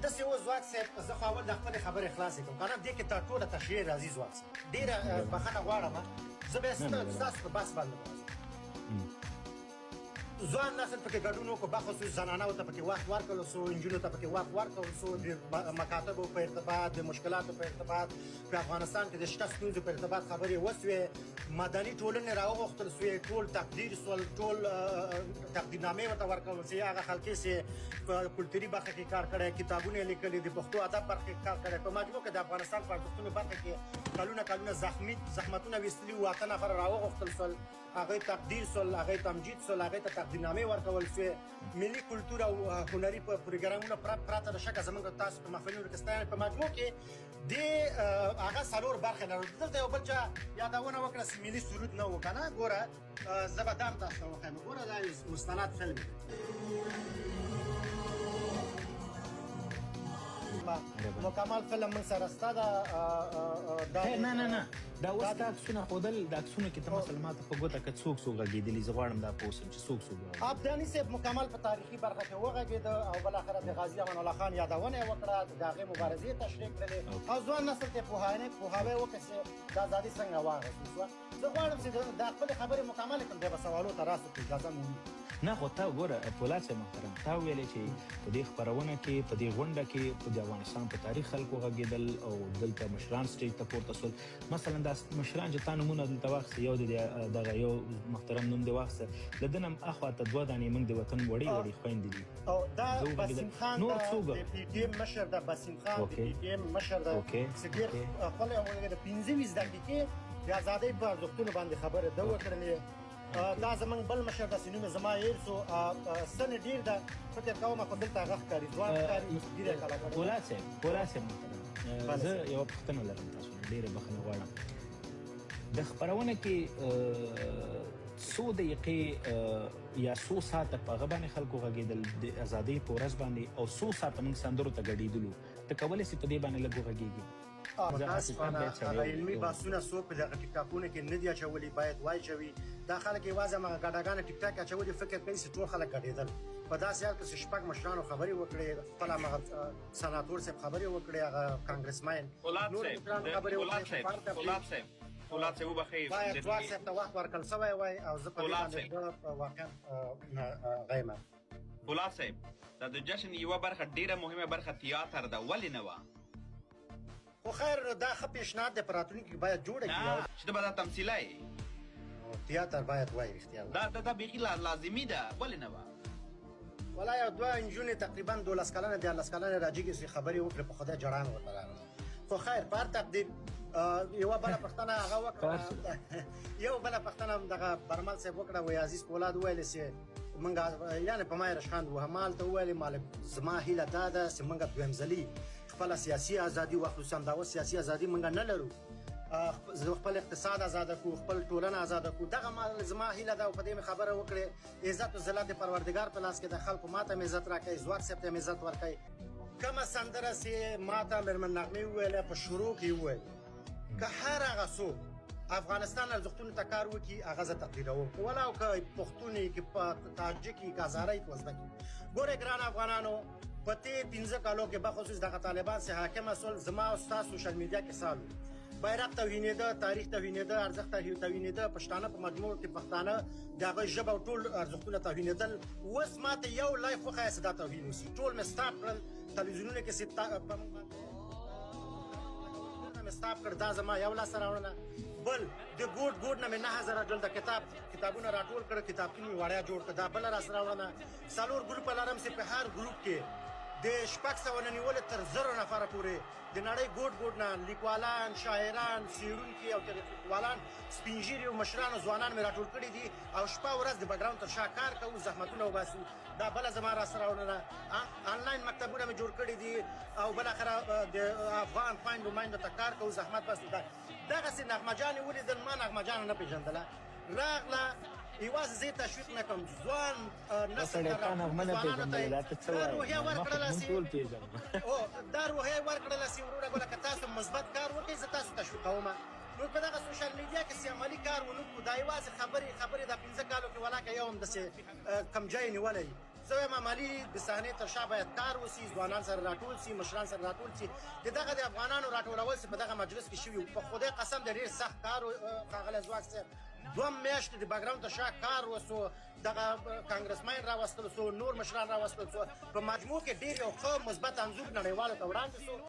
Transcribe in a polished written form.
داسې اوس ځواک صاحب، زه خو اول د خپلې خبرې خلاصې کړم که نه دې کې تا ټوله تشریح راځي. ځواک صاحب، ډېره بخښنه غواړم، زه بیا ستاسو په بحث باندې راځم. ځوان نسل پکې ګډون وکړو، بخصوص زنانو ته پکې وخت ورکړل سو، نجونو ته پکې وخت ورکړل سو، د مکاتبو په ارتباط، د مشکلاتو په ارتباط، په افغانستان کې د شته ستونزو په ارتباط خبرې وسوې. مدني ټولنې راوغوښتل سوې، ټول تقدیر سول، ټول تقدیرنامې ورته ورکول سوې. هغه خلکې چې په کلتوري برخه کې کار کړی، کتابونه یې لیکلي، د پښتو ادب برخه کې کار کړی، په مجموع کې د افغانستان په ارزښتونو برخه کې کلونه کلونه زخمي زحمتونه ویستلي وو، 8 نفره راوغوښتل سول، هغه تقدیر سول، هغه تمجید سول، هغه ته تقدیرنامې ورکول سوې. ملي کلتور او هنري پروګرامونه پرته له شکه زمونږ تاسو په محفلونو کې ستاینه. په مجموع کې د هغه څلور برخې لرو. دلته یو بل چا یادونه وکړه چې ملي سرود نه و که نه. ګوره، زه به دا هم تاسو ته وښایم. ګوره، دا یو مستند فلم دی. مکمل فلم من سره سته ده. دا نه نه نه، دا اوس دا عکسونه ښودل، د عکسونو کې ته مثلا ماته په ګوته که څوک څوک غږېدلي، زه غواړم دا پوه شم چې څوک څوک. ابداني صاحب مکمل په تاریخي برخه کې وغږېده او بالاخره د غازي امان الله خان یادونه یې وکړه، د هغې مبارزې تشریح کړلې او ځوان نسل ته پوهاوی وکړ چې د ازادي څنګه واخیستل شوه. زه غواړم چې د خپلې خبرې مکملې کړم، بیا به سوالو ته راسو که اجازه مو وي. نه خو تا ګوره پولاد صاحب محترم، تا ویلې چې په دې خپرونه کې، په دې غونډه کې په د افغانستان په تاریخ خلکو غږېدل او دلته مشران stage ته پورته سول. مثلا دا مشران چې تا نومونه دلته واخیسته، یو د دغه یو محترم نوم دی واخیسته، له ده نه هم اخوا ته دوه دانې موږ د وطن وړې وړې خویندې دي. او دا بسیم خان نور څوک؟ د پي ټي ایم مشر ده. بسیم خان د پي ټي ایم مشر ده چې ډېر خپل د 25 دقیقې د ازادۍ په ارزښتونو باندې خبرې ده وکړلې. دا زمونږ بل مشر د نوم زما هېر سو، سن ډیر ده فکر کوم، خو دلته هغه ښکاري، ځوان ښکاري، ږیره کله کړې. پولاد صاحب، پولاد صاحب محترم، زه یوه پوښتنه لرم تاسو نه، ډېره بخښنه غواړم. د خپرونه کې څو دقیقې یا څو ساعته په هغه باندې خلکو غږېدل د ازادۍ په ورځ باندې او څو ساعته موږ سندرو ته ګډېدلو؟ ته کولی سې په دې باندې لږ وغږېږي؟ متاسفانه هغه علمي بحثونه څوک په دغه ټیک ټاکونو کې نه دي اچولي، باید واچوي. دا خلک یوازې همغه ګډاګانې ټیک ټاک اچولي، فکر کوي چې ټول خلک ګډېدل. په داسې حال کې چې شپږ مشرانو خبرې وکړې، خپل همغه سناتور صاحب خبرې وکړې، هغه congressman، نور مشرانو خبرې وکړې. پولاد صاحب، پولاد صاحب، وبخښئ. باید ځواک صاحب ته وخت ورکړل شوی وای او زه په دې باندې واقعا غیمه. پولاد صاحب، دا د جشن یوه برخه، ډیره مهمه برخه تیاتر ده، ولې نه وه؟ خو خیر، دا ښه پیشنهاد دی، په راتلونکي کې باید جوړه کړي. نه، چې ته به دا تمثیلای تیاتر باید وای، رښتیا. دا دا دا بیخي لازمي ده، ولې نه وه؟ ولا یو دوه نجونې تقریبا 12 کلنې، 13 کلنې راجګې سي، خبرې وکړې، په خدای جړان ورته راغله. خو خیر، په هر تقدیر یوه بله پوښتنه هغه وکړه، یو بله پوښتنه هم دغه برمل صاحب وکړه، وایي عزیز پولاد وویل چې مونږ یعنې په ما یې رشخند وه. ما هلته وویل، مالک زما هیله دا ده چې مونږ دویم ځلي خپله سیاسي ازادي واخلو. همدا اوس سیاسي ازادي مونږ نه لرو، خپل اقتصاد آزاد کو، خپل ټولنه آزاد کو، دغه زما هیله ده او په دې مې خبره وکړې. عزت او ذلت د پروردګار په لاس کې د خلکو، ماته مې عزت راکړي، ځواک صاحب ته مې عزت ورکړي. کومه سندره چې ماته مېرمن نغمې وویله، په شروع کې وویل که هر هغه څوک افغانستان ارزښتونو ته کار وکړي، هغه زه تقدیروم، ولاو که پښتون یې، که تاجک یې، که هزاره یې، که ازبک یې. ګورئ ګران افغانانو، په تېر 5 کالو کې بخصوص دغه طالبان چې حاکم سول، زما او ستا social media کې سالو بیرغ توهینېده، تاریخ توهینېده، ارزښت توهینېده، پښتانه په مجموع کې پښتانه، د هغه ژبه او ټول ارزښتونه توهینېدل. اوس ماته یو live وښایه چې دا توهین وسي. ټول مې stop کړل، تلویزیونونه کې په موږ مې stop کړ. دا زما یو لاس راوړنه. بل د ګوټ ګوټ نه مې 9000 جلد کتابونه راټول کړ، کتابتون مې وړیا جوړ کړ. دا بل راس راوړنه. څلور ګروپ لرم چې په هر ګروپ کې د 600 نه نیولې تر 1000 نفره پورې د نړۍ ګوټ ګوټ نه لیکوالان، شاعران، څېړونکي او تاریخوالان، سپینږیري او مشران او ځوانان مې راټول کړي دي او شپه ورځ د background تر شا کار کوو، زحمتونه وباسو. دا بله زما راسته راوړنه. آنلاین مکتبونه مې جوړ کړي دي او بالاخره د افغان خویندو میندو ته کار کوو، زحمت باسو. دا دغسې نغمه جانې ولیدل، ما نغمه جانه نه پېژندله، راغله. یوازې زه یې تشویق نه کوم، ځوان نسل سړی تا نغمه نه ځوانانو ته پېژندله، دا ته څه دا وایې؟ روحیه نغمه خو ورکړله موږ سي ټول پېژنو. او دا روحیه ورکړله سي وروره ګله، که تاسو مثبت کار وکړئ، زه تاسو تشویقوم. نو په دغه social media کې څه عملي کار ونه کړو، دا یوازې خبرې خبرې. دا 5 کالو کې ولاکه یو هم داسې کم جای نیولی. زه وایم عملي د صحنې تر شا باید کار وسي، ځوانان سره راټول سي، مشران سره راټول سي. د دغه د افغانانو راټولول چې په دغه مجلس کې شوي، په خدای قسم د ډیر سخت کار. ښاغلی ځواک صاحب، 2 میاشتې د background تر شا کار وسو، دغه congressman راوستل سو، نور مشران راوستل سو. په مجموع کې ډیر یو ښه مثبت انځور نړیوالو ته وړاندې سو.